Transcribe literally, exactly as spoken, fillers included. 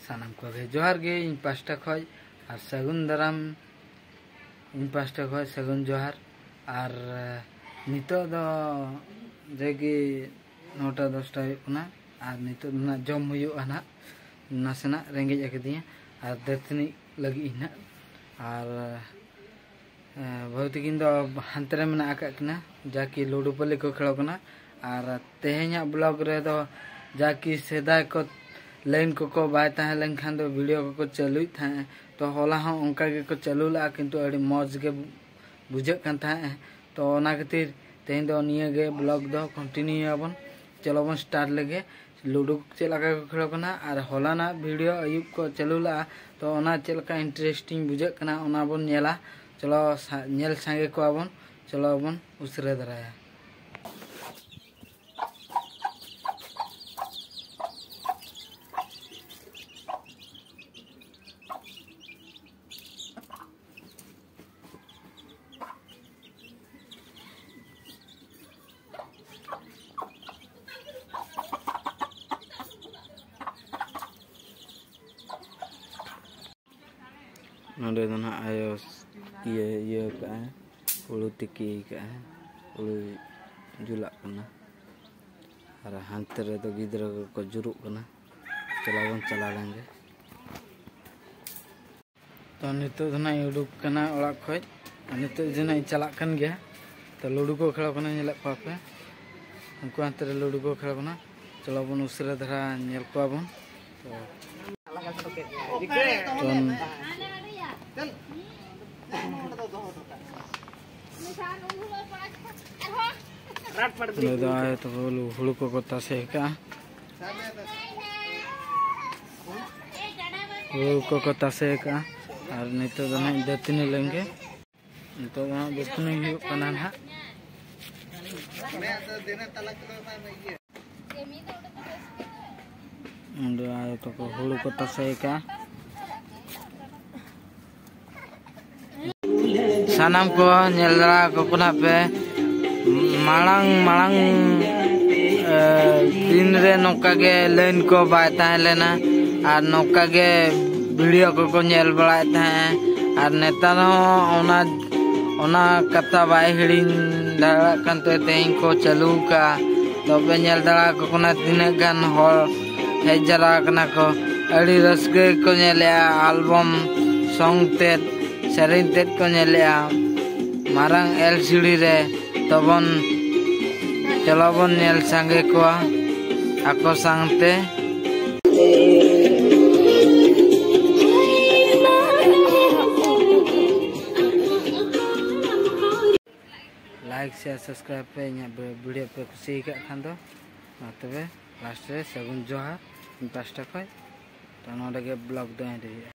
ᱥᱟᱱᱟᱢ ᱠᱚᱜᱮ ᱡᱚᱦᱟᱨ ᱜᱮ ᱤᱧ ᱯᱟᱥᱴᱟ ᱠᱷᱚᱱ, ᱟᱨ ᱥᱟᱹᱜᱩᱱ ᱫᱟᱨᱟᱢ ᱤᱧ ᱯᱟᱥᱴᱟ ᱠᱷᱚᱱ ᱥᱟᱹᱜᱩᱱ ᱡᱚᱦᱟᱨ᱾ ᱟᱨ ᱱᱤᱛᱚᱜ ᱫᱚ ᱡᱮ ᱠᱤ ᱱᱚᱴᱟ ᱫᱚᱥᱴᱟ ᱦᱩᱭᱩᱜ ᱠᱟᱱᱟ᱾ ᱟᱨ ᱱᱤᱛᱚᱜ ᱫᱚ ᱱᱟᱜ ᱡᱚᱢ ᱦᱩᱭᱩᱜᱼᱟ ᱱᱟᱜ, ᱱᱟᱥᱮᱱᱟᱜ ᱨᱮᱸᱜᱮᱡ ᱟᱠᱟᱫᱤᱧᱟ᱾ ᱟᱨ ᱫᱟᱹᱛᱟᱹᱱᱤ ᱞᱟᱹᱜᱤᱫ ᱤᱧ ᱱᱟᱜ᱾ ᱟᱨ ᱵᱷᱟᱹᱵᱤ ᱛᱟᱹᱠᱤᱱ ᱫᱚ ᱦᱟᱱᱛᱮ ᱨᱮ ᱢᱮᱱᱟᱜ ᱟᱠᱟᱫ ᱠᱤᱱᱟ, ᱡᱟ ᱠᱤ ᱞᱩᱰᱩ ᱯᱟᱹᱞᱤ ᱠᱚ ᱠᱷᱮᱞᱚᱜ ᱠᱟᱱᱟ᱾ ᱟᱨ ᱛᱮᱦᱮᱧᱟᱜ ᱵᱞᱚᱜ ᱨᱮᱫᱚ ᱡᱟ ᱠᱤ ᱥᱮᱫᱟᱭ ᱠᱚ ᱞᱟᱭᱤᱱ ᱠᱚᱠᱚ ᱵᱟᱭ ᱛᱟᱦᱮᱸ ᱞᱮᱱᱠᱷᱟᱱ ᱫᱚ ᱵᱷᱤᱰᱤᱭᱳ ᱠᱚᱠᱚ ᱪᱟᱹᱞᱩᱭᱮᱫ ᱛᱟᱦᱮᱸᱫ᱾ ᱛᱚ ᱦᱚᱞᱟ ᱦᱚᱸ ᱚᱱᱠᱟ ᱜᱮᱠᱚ ᱪᱟᱹᱞᱩ ᱞᱮᱫᱼᱟ, ᱠᱤᱱᱛᱩ ᱟᱹᱰᱤ ᱢᱚᱡᱽ ᱜᱮ ᱵᱩᱡᱷᱟᱹᱜ ᱠᱟᱱ ᱛᱟᱦᱮᱸᱫ᱾ ᱛᱚ ᱚᱱᱟ ᱠᱷᱟᱹᱛᱤᱨ ᱛᱮᱦᱮᱧ ᱫᱚ ᱱᱤᱭᱟᱹ ᱜᱮ ᱵᱞᱚᱜ ᱫᱚ ᱠᱚᱱᱴᱤᱱᱤᱭᱩᱭᱟᱵᱚᱱ᱾ ᱪᱚᱞᱚ ᱵᱚᱱ ᱥᱴᱟᱨᱴ ᱞᱮᱜᱮ᱾ ᱞᱩᱰᱩ ᱪᱮᱫ ᱞᱮᱠᱟ ᱠᱚ ᱠᱷᱮᱞᱚᱜ ᱠᱟᱱᱟ ᱟᱨ ᱦᱚᱞᱟᱱᱟᱜ ᱵᱷᱤᱰᱤᱭᱳ ᱟᱹᱭᱩᱵ ᱠᱚ ᱪᱟᱹᱞᱩ ᱞᱮᱫᱼᱟ, ᱛᱚ ᱚᱱᱟ ᱪᱮᱫ ᱞᱮᱠᱟ ᱤᱱᱴᱟᱨᱮᱥᱴᱤᱝ ᱵᱩᱡᱷᱟᱹᱜ ᱠᱟᱱᱟ ᱚᱱᱟ ᱵᱚᱱ ᱧᱮᱞᱟ᱾ ᱪᱚᱞᱚ ᱥᱟ- ᱧᱮᱞ ᱥᱟᱸᱜᱮ ᱠᱚᱣᱟ ᱵᱚᱱ᱾ ᱪᱚᱞᱚ ᱵᱚᱱ ᱩᱥᱟᱹᱨᱟ ᱫᱷᱟᱨᱟᱭᱟ᱾ ᱱᱚᱰᱮ ᱫᱚ ᱱᱟᱦᱟᱜ ᱟᱭᱳ ᱤᱭᱟᱹ ᱤᱭᱟᱹ ᱠᱟᱜᱼᱟᱭ, ᱦᱩᱲᱩ ᱛᱤᱠᱤ ᱠᱟᱜᱼᱟᱭ, ᱦᱩᱲᱩ ᱡᱩᱞᱟᱜ ᱠᱟᱱᱟ᱾ ᱟᱨ ᱦᱟᱱᱛᱮ ᱨᱮᱫᱚ ᱜᱤᱫᱽᱨᱟᱹ ᱠᱚᱠᱚ ᱡᱩᱨᱩᱜ ᱠᱟᱱᱟ᱾ ᱪᱟᱞᱟᱣ ᱵᱚᱱ ᱪᱟᱞᱟᱣ ᱞᱮᱱ ᱜᱮ᱾ ᱛᱚ ᱱᱤᱛᱚᱜ ᱫᱚ ᱱᱟᱜ ᱤᱧ ᱩᱰᱩᱠ ᱠᱟᱱᱟ ᱚᱲᱟᱜ ᱠᱷᱚᱡ᱾ ᱟᱨ ᱱᱤᱛᱚᱜ ᱫᱚ ᱱᱟᱜ ᱤᱧ ᱪᱟᱞᱟᱜ ᱠᱟᱱ ᱜᱮᱭᱟ᱾ ᱛᱚ ᱞᱩᱰᱩ ᱠᱚ ᱠᱷᱮᱞᱚᱜ ᱠᱟᱱᱟ, ᱧᱮᱞᱮᱫ ᱠᱚᱣᱟ ᱯᱮ᱾ ᱩᱱᱠᱩ ᱦᱟᱱᱛᱮ ᱨᱮ ᱞᱩᱰᱩ ᱠᱚ ᱠᱷᱮᱞᱚᱜ ᱠᱟᱱᱟ᱾ ᱪᱚᱞᱚ ᱵᱚᱱ ᱩᱥᱟᱹᱨᱟ ᱫᱷᱟᱨᱟ ᱧᱮᱞ ᱠᱚᱣᱟ ᱵᱚᱱ᱾ ᱛᱚ, ᱛᱚ ᱱᱚᱸᱰᱮ ᱫᱚ ᱟᱭᱳ ᱛᱟᱠᱚ ᱦᱩᱲᱩ, ᱦᱩᱲᱩ ᱠᱚᱠᱚ ᱛᱟᱥᱮ ᱟᱠᱟᱜᱼᱟ᱾ ᱦᱩᱲᱩ ᱠᱚᱠᱚ ᱛᱟᱥᱮ ᱟᱠᱟᱜᱼᱟ᱾ ᱟᱨ ᱱᱤᱛᱚᱜ ᱫᱚ ᱱᱟᱦᱟᱜ ᱫᱟᱹᱛᱟᱹᱱᱤ ᱞᱮᱱ ᱜᱮ᱾ ᱱᱤᱛᱚᱜ ᱫᱚ ᱱᱟᱦᱟᱜ ᱫᱟᱹᱛᱟᱹᱱᱤ ᱦᱩᱭᱩᱜ ᱠᱟᱱᱟ ᱱᱟᱦᱟᱜ᱾ ᱚᱸᱰᱮ ᱟᱭᱳ ᱛᱟᱠᱚ ᱦᱩᱲᱩ ᱠᱚ ᱛᱟᱥᱮ ᱟᱠᱟᱜᱼᱟ᱾ ᱥᱟᱱᱟᱢ ᱠᱚ ᱧᱮᱞ ᱫᱟᱲᱟ ᱟᱠᱚ ᱠᱟᱱᱟ ᱯᱮ᱾ ᱢᱟᱲᱟᱝ, ᱢᱟᱲᱟᱝ, ᱮ, ᱫᱤᱱ ᱨᱮ ᱱᱚᱝᱠᱟ ᱜᱮ ᱞᱟᱭᱤᱱ ᱠᱚ ᱵᱟᱭ ᱛᱟᱦᱮᱸ ᱞᱮᱱᱟ᱾ ᱟᱨ ᱱᱚᱝᱠᱟ ᱜᱮ ᱵᱷᱤᱰᱤᱭᱳ ᱠᱚᱠᱚ ᱧᱮᱞ ᱵᱟᱲᱟᱭᱮᱫ ᱛᱟᱦᱮᱸᱫ᱾ ᱟᱨ ᱱᱮᱛᱟᱨ ᱦᱚᱸ ᱚᱱᱟ ᱚᱱᱟ ᱠᱟᱛᱷᱟ ᱵᱟᱭ ᱦᱤᱲᱤᱧ ᱫᱟᱲᱮᱭᱟᱜ ᱠᱟᱱ ᱛᱮ ᱛᱮᱦᱮᱧ ᱠᱚ ᱪᱟᱹᱞᱩ ᱟᱠᱟᱫᱼᱟ᱾ ᱛᱚᱵᱮ ᱧᱮᱞ ᱫᱟᱲᱮ ᱟᱠᱚ ᱠᱟᱱᱟ ᱛᱤᱱᱟᱹᱜ ᱜᱟᱱ ᱦᱚᱲ ᱦᱮᱡ ᱡᱟᱣᱨᱟ ᱟᱠᱟᱱᱟ ᱠᱚ᱾ ᱟᱹᱰᱤ ᱨᱟᱹᱥᱠᱟᱹ ᱜᱮᱠᱚ ᱧᱮᱞᱮᱜᱼᱟ, ᱟᱞᱵᱚᱢ ᱥᱚᱝ ᱛᱮᱫ, ᱥᱮᱨᱮᱧ ᱛᱮᱫ ᱠᱚ ᱧᱮᱞᱮᱜᱼᱟ ᱢᱟᱨᱟᱝ ᱮᱞ ᱥᱤ ᱰᱤ ᱨᱮ᱾ ᱛᱚᱵᱚᱱ ᱪᱚᱞᱚ ᱵᱚᱱ ᱧᱮᱞ ᱥᱟᱸᱜᱮ ᱠᱚᱣᱟ ᱟᱠᱚ ᱥᱟᱶᱛᱮ᱾ ᱞᱟᱭᱤᱠ, ᱥᱮᱭᱟᱨ, ᱥᱟᱵᱥᱠᱨᱟᱭᱤᱵ ᱯᱮ, ᱤᱧᱟᱹᱜ ᱵᱷᱤᱰᱤᱭᱳ ᱯᱮ ᱠᱩᱥᱤ ᱟᱠᱟᱫ ᱠᱷᱟᱱ ᱫᱚ᱾ ᱢᱟ ᱛᱚᱵᱮ ᱞᱟᱥᱴ ᱨᱮ ᱥᱟᱹᱜᱩᱱ ᱡᱚᱦᱟᱨ ᱤᱧ ᱯᱟᱥᱴᱟ ᱠᱷᱚᱱ᱾ ᱛᱚ ᱱᱚᱰᱮ ᱜᱮ ᱵᱞᱚᱜ ᱫᱚ ᱮᱱᱰ ᱦᱩᱭᱩᱜᱼᱟ᱾